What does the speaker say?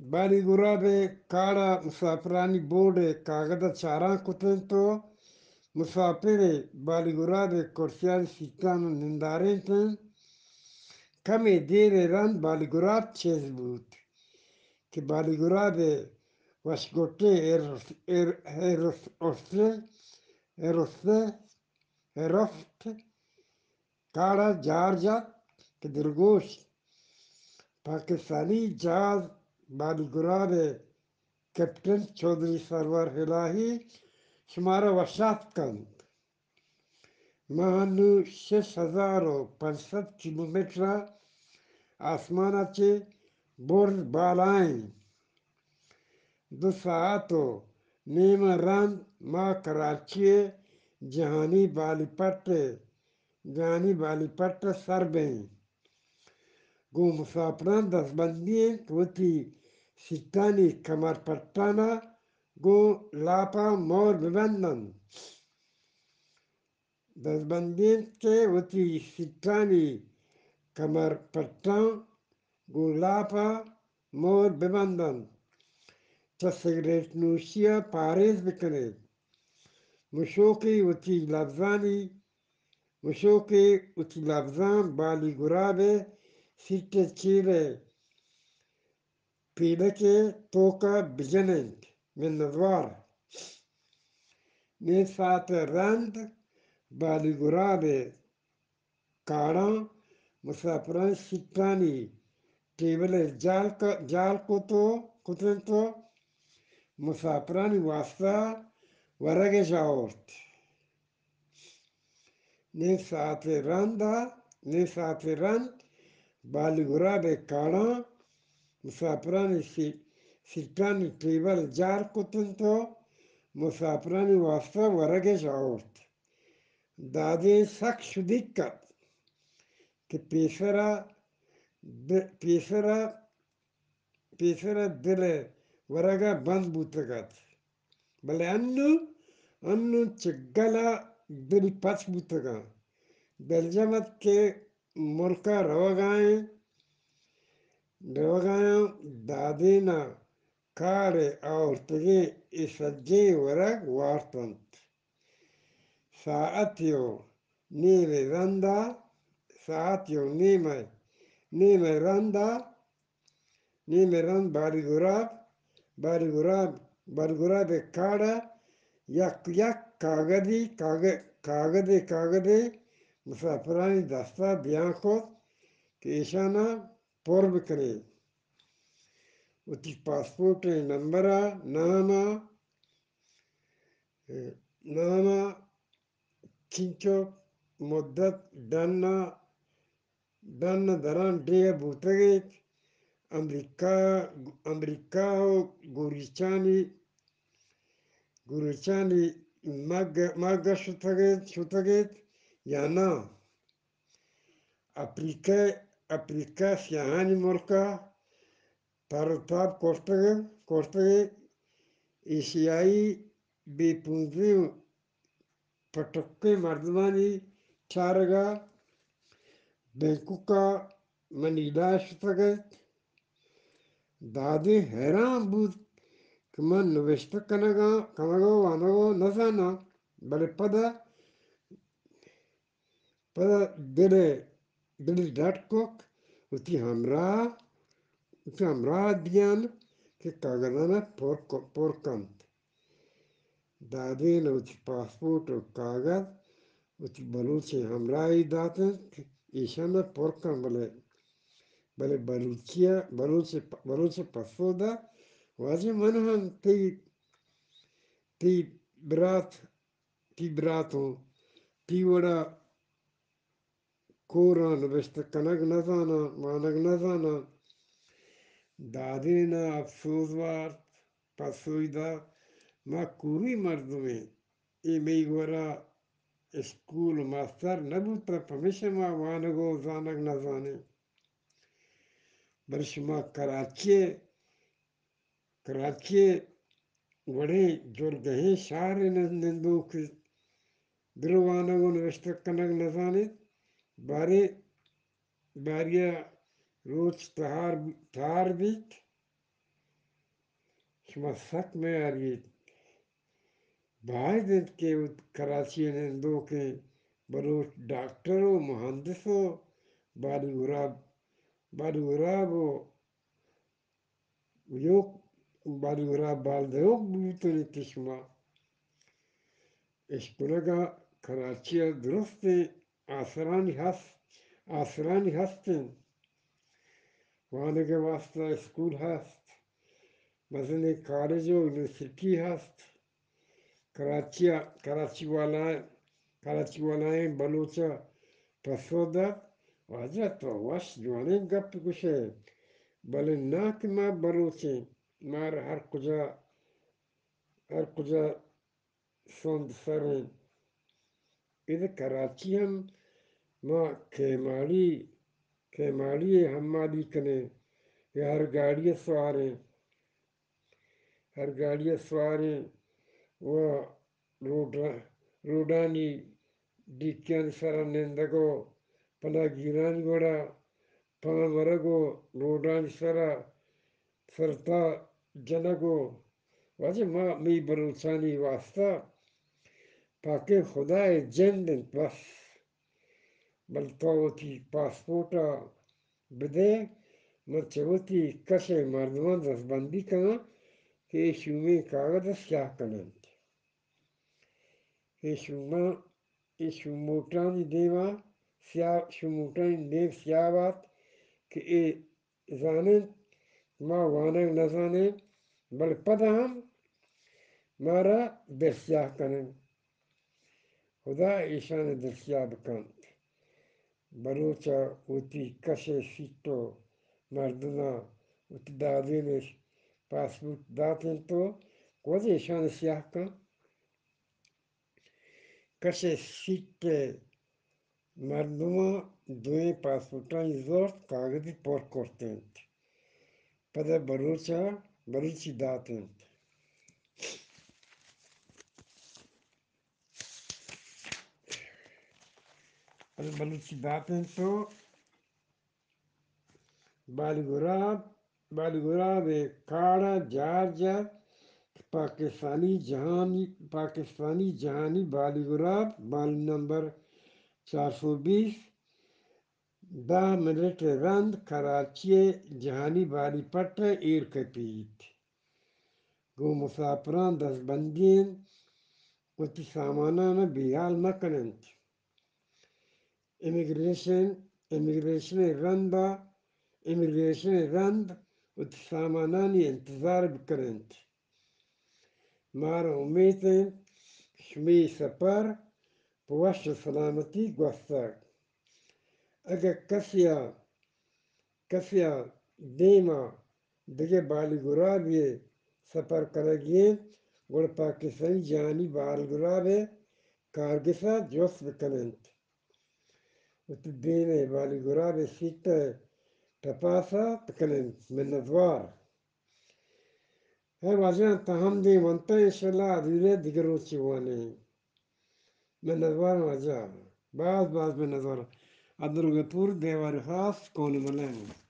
بالی گراب ءِ کاڑ ءَ مساپرانی بورڈ ءِ کاگد ءَ چاران کت اَنت ءُ مساپر بالی گراب ءِ کرسیانی سیٹان ءَ نندارینت اَنت۔ کمے دیر ءَ رند بالی گراب چست بوت کہ بالی گراب ءِ وشگٹیں ارس-، ار-، ارس-، ارس-، ارس-، ارست کاڑ ءَ جار جت کہ دلگوش، پاکستانی جہاز بالی گراب ءِ کپٹن چوہدری سرور الہی شمارا وش آتک کنت۔ ما انوں شش ہزار ءُ پنچ سد کیلومتر ءَ آسمان ءَ چہ برز بالا ایں۔ دو ساعت ءُ نیم ءَ رند ما کراچی ءِ جہانی بالی پٹ ءَ، جہانی بالی پٹ ءَ سر بئیں۔ گوں مساپراں دزبندی اِنت، وتی سیٹانی کمر پٹان ءَ گوں لاپاں مور ببند اَنت۔ دزبندی اِنت کہ وتی سیٹانی کمر پٹاں گوں لاپ ءَ مور ببند اَنت۔ چہ سگریٹ نوشی ءَ پاریز بکن ایت۔ مشوکے وتی لبزانی، مشوکے وتی لبزاں بالی گراب ءِ سیٹ ءِ چیر ءَ پیلک ءِ توک ءَ بجن اَنت۔ منتوار۔ نیم ساعت ءَ رند بالی گراب ءِ کاڑاں مساپرانی سیٹانی ٹیبل ءَ جال ک-، جال کت ءُ، کت اَنت ءُ مساپرانی واستا ورگ اِش آورت۔ نیم ساعت ءَ رند ءَ، نیم ساعت ءَ رند بالی گراب ءِ کاڑاں مساپرانی سی-، سیٹانی ٹیبل جار کت اَنت ءُ مساپرانی واستا ورگ اِش آورت۔ دادیں سک شدیک اَت کہ پیسر ءَ د-، پیسر ءَ پیسر ءَ دل ءِ ورگ ءَ بند بوتگ اَت، بلے انوں، انوں چگل ءَ دلی پچ بوتگ اَنت۔ دلجم اَت کہ ملک ءَ روگ ءَ ایں، روگ ءَ آں۔ دادین ءَ کاڑ ءَ آورتگیں اے سجیں ورگ وارت اَنت۔ ساعتے ءُ نیمے رند ءَ، ساعتے ءُ نیمے، نیمے رند ءَ، نیمے رند بالی گراب، بالی گراب، بالی گراب ءِ کاڑ ءَ یک یک کاگدے، کاگ-، کاگدے، کاگدے مساپرانی دست ءَ دیان کت کہ ایشان ءَ پر بکن اِت۔ وتی پاسپورٹ ءِ نمبر ءَ، نام ءَ، نام ءَ، چنچو مدت ڈن ءَ، ڈن ءَ دران ڈیھ بوتگ اِت۔ امریکہ، امریکہ ءُ گوریچانی، گوریچانی مگ، مگ ءَ شتگ اِت، شتگ اِت یا ناں؟ اپریکہ، اپریکہ سیاہانی ملک ءَ تر ءُ تاب کرتگ، کرتگ۔ ایشیائی بے پونزیں ءُ پٹکیں مردمانی چارگ ءَ بینکوک ءَ منیلا ءَ شتگ اَت۔ دادے حیران بوت کہ من نبشتہ کنگ ءَ، کنگ ءُ وانگ ءَ نہ زاناں، بلے پدا پدا دل ءَ، دل ءَ ڈٹ کت، وتی ہمراہ، وتی ہمراہ دیان کہ کاگدان ءَ پر ک-، پر کنت۔ دادین ءَ وتی پاسپورٹ ءُ کاگد وتی بلوچیں ہمراہی دات اَنت کہ ایشان ءَ پر کن، بلے، بلے بلوچی ءَ، بلوچ ءَ پ-، بلوچ ءَ پسو دات، واجہ من ہم تئی، تئی برات تئی براتوں، تئی وڑا کوراں، نبشتہ کنگ نہ زاناں، وانگ نہ زاناں۔ دادین ءَ اپسوز وارت، پسوئی دات، ما کوری مردمیں، اے مئی گورا اسکول ءِ ماستر نہ بوتہ، پمیشا ما وانگ ءُ زانگ نہ زانیں۔ بلے شما کراچی ءَ کراچی ءِ وڑیں جلگہیں شہرے ءِ نندوک ات، دل ءَ وانگ ءُ نبشتہ کنگ نہ زان ایت، باریں بارے ءَ روچ تہار، تہار بیت، شما سک میاریت۔ باید انت کہ کراچی ءِ نندوکیں بلوچ ڈاکٹر و مہندس و بالی گراب، بالی گراب و یوک، بالی گراب بال دیوک بوتنت۔ شما اشکنگا کراچی ءَ درستیں آسرانی ہست، آسرانی ہست انت۔ وانگ ءِ واستہ اسکول ہست، مزنیں کالج و یونیورسٹی ہست۔ کراچی ءَ، کراچی والا، کراچی والائیں بلوچ ءَ پسو دات، واجہ تو وش جوانیں گپ گوشے، بلے نا کہ ما بلوچیں، مارا ہر کجا، ہر کجا سند سر انت۔ ادا کراچی ہم ما کیماڑی، کیماڑی ءَ حمالی کنیں یا ہر گاڑی ءَ سواریں، ہر گاڑی ءَ سواریں و روڈ، روڈانی ڈیکیانی سرا نندگ و پناگیرانی وڑا پان ورگ و روڈانی سرا سرتا جنگ و واجہ ما، مئی بلوچانی واسطہ پاکیں خدا ءِ جند انت بس۔ بل تو وتی پاسپورٹ ءَ بدے، من چہ وتی کش ءِ مردماں دزبندی کناں کہ اے شومیں کاگد ءَ سیاہ کن انت۔ اے شوماں، اے شوموٹانی دیما سیاہ، شوموٹانی دیم سیاہ بات کہ اے زاننت ما وانگ نزانیں، بلے پدا ہم مارا دلسیاہ کننت۔ خدا ایشان دلسیاہ بکنت۔ بلوچ ءَ وتی کش ءِ سیٹ و مردماں وتی دادین ءِ پاسپورٹ دات انت و گوز ایشان سیاہ کن۔ کش ءِ سیٹ ءِ مردماں دوئیں پاسپورٹانی زرت کاگدی پر کرت انت۔ پدا بلوچ ءَ بلوچی دات انت۔ پدا بلوچی دات انت و بالی گراب، بالی گراب ءِ کارڈ ءَ جار جت کہ پاکستانی جہانی، پاکستانی جہانی بالی گراب، بالی نمبر چار سو بیست، دہ منٹ ءِ رند کراچی ءِ جہانی بالی پٹ ءَ ایر کپیت۔ گوں مساپراں دزبندی انت، وتی ساماناں بے ہال مہ کن انت۔ امیگریشن، امیگریشن ءِ رند ءَ، امیگریشن ءِ رند وتی سامانانی انتظار بکن انت۔ مارا امیت انت کہ شمئے سپر پہ وش و سلامتی گوستگ۔ اگہ کسے ءَ، کسے ءَ دیم ءَ دگہ بالی گرابے ءَ سپر کنگی انت، گڑا پاکستانی جہانی بالی گراب ءِ کارگس ءَ جست بکن انت۔ وتی دیم ءِ بالی گراب ءِ سیٹ ءِ ٹپاس ءَ بکن انت۔ منتوار۔ اے واجہ، تاں ہم دیم انت، انشاءاللہ آدگہ دگہ روچے وانیں۔ منتوار واجہ، باز باز منتوار۔ عبدالغفور دیواری خاص، کون ملنگ۔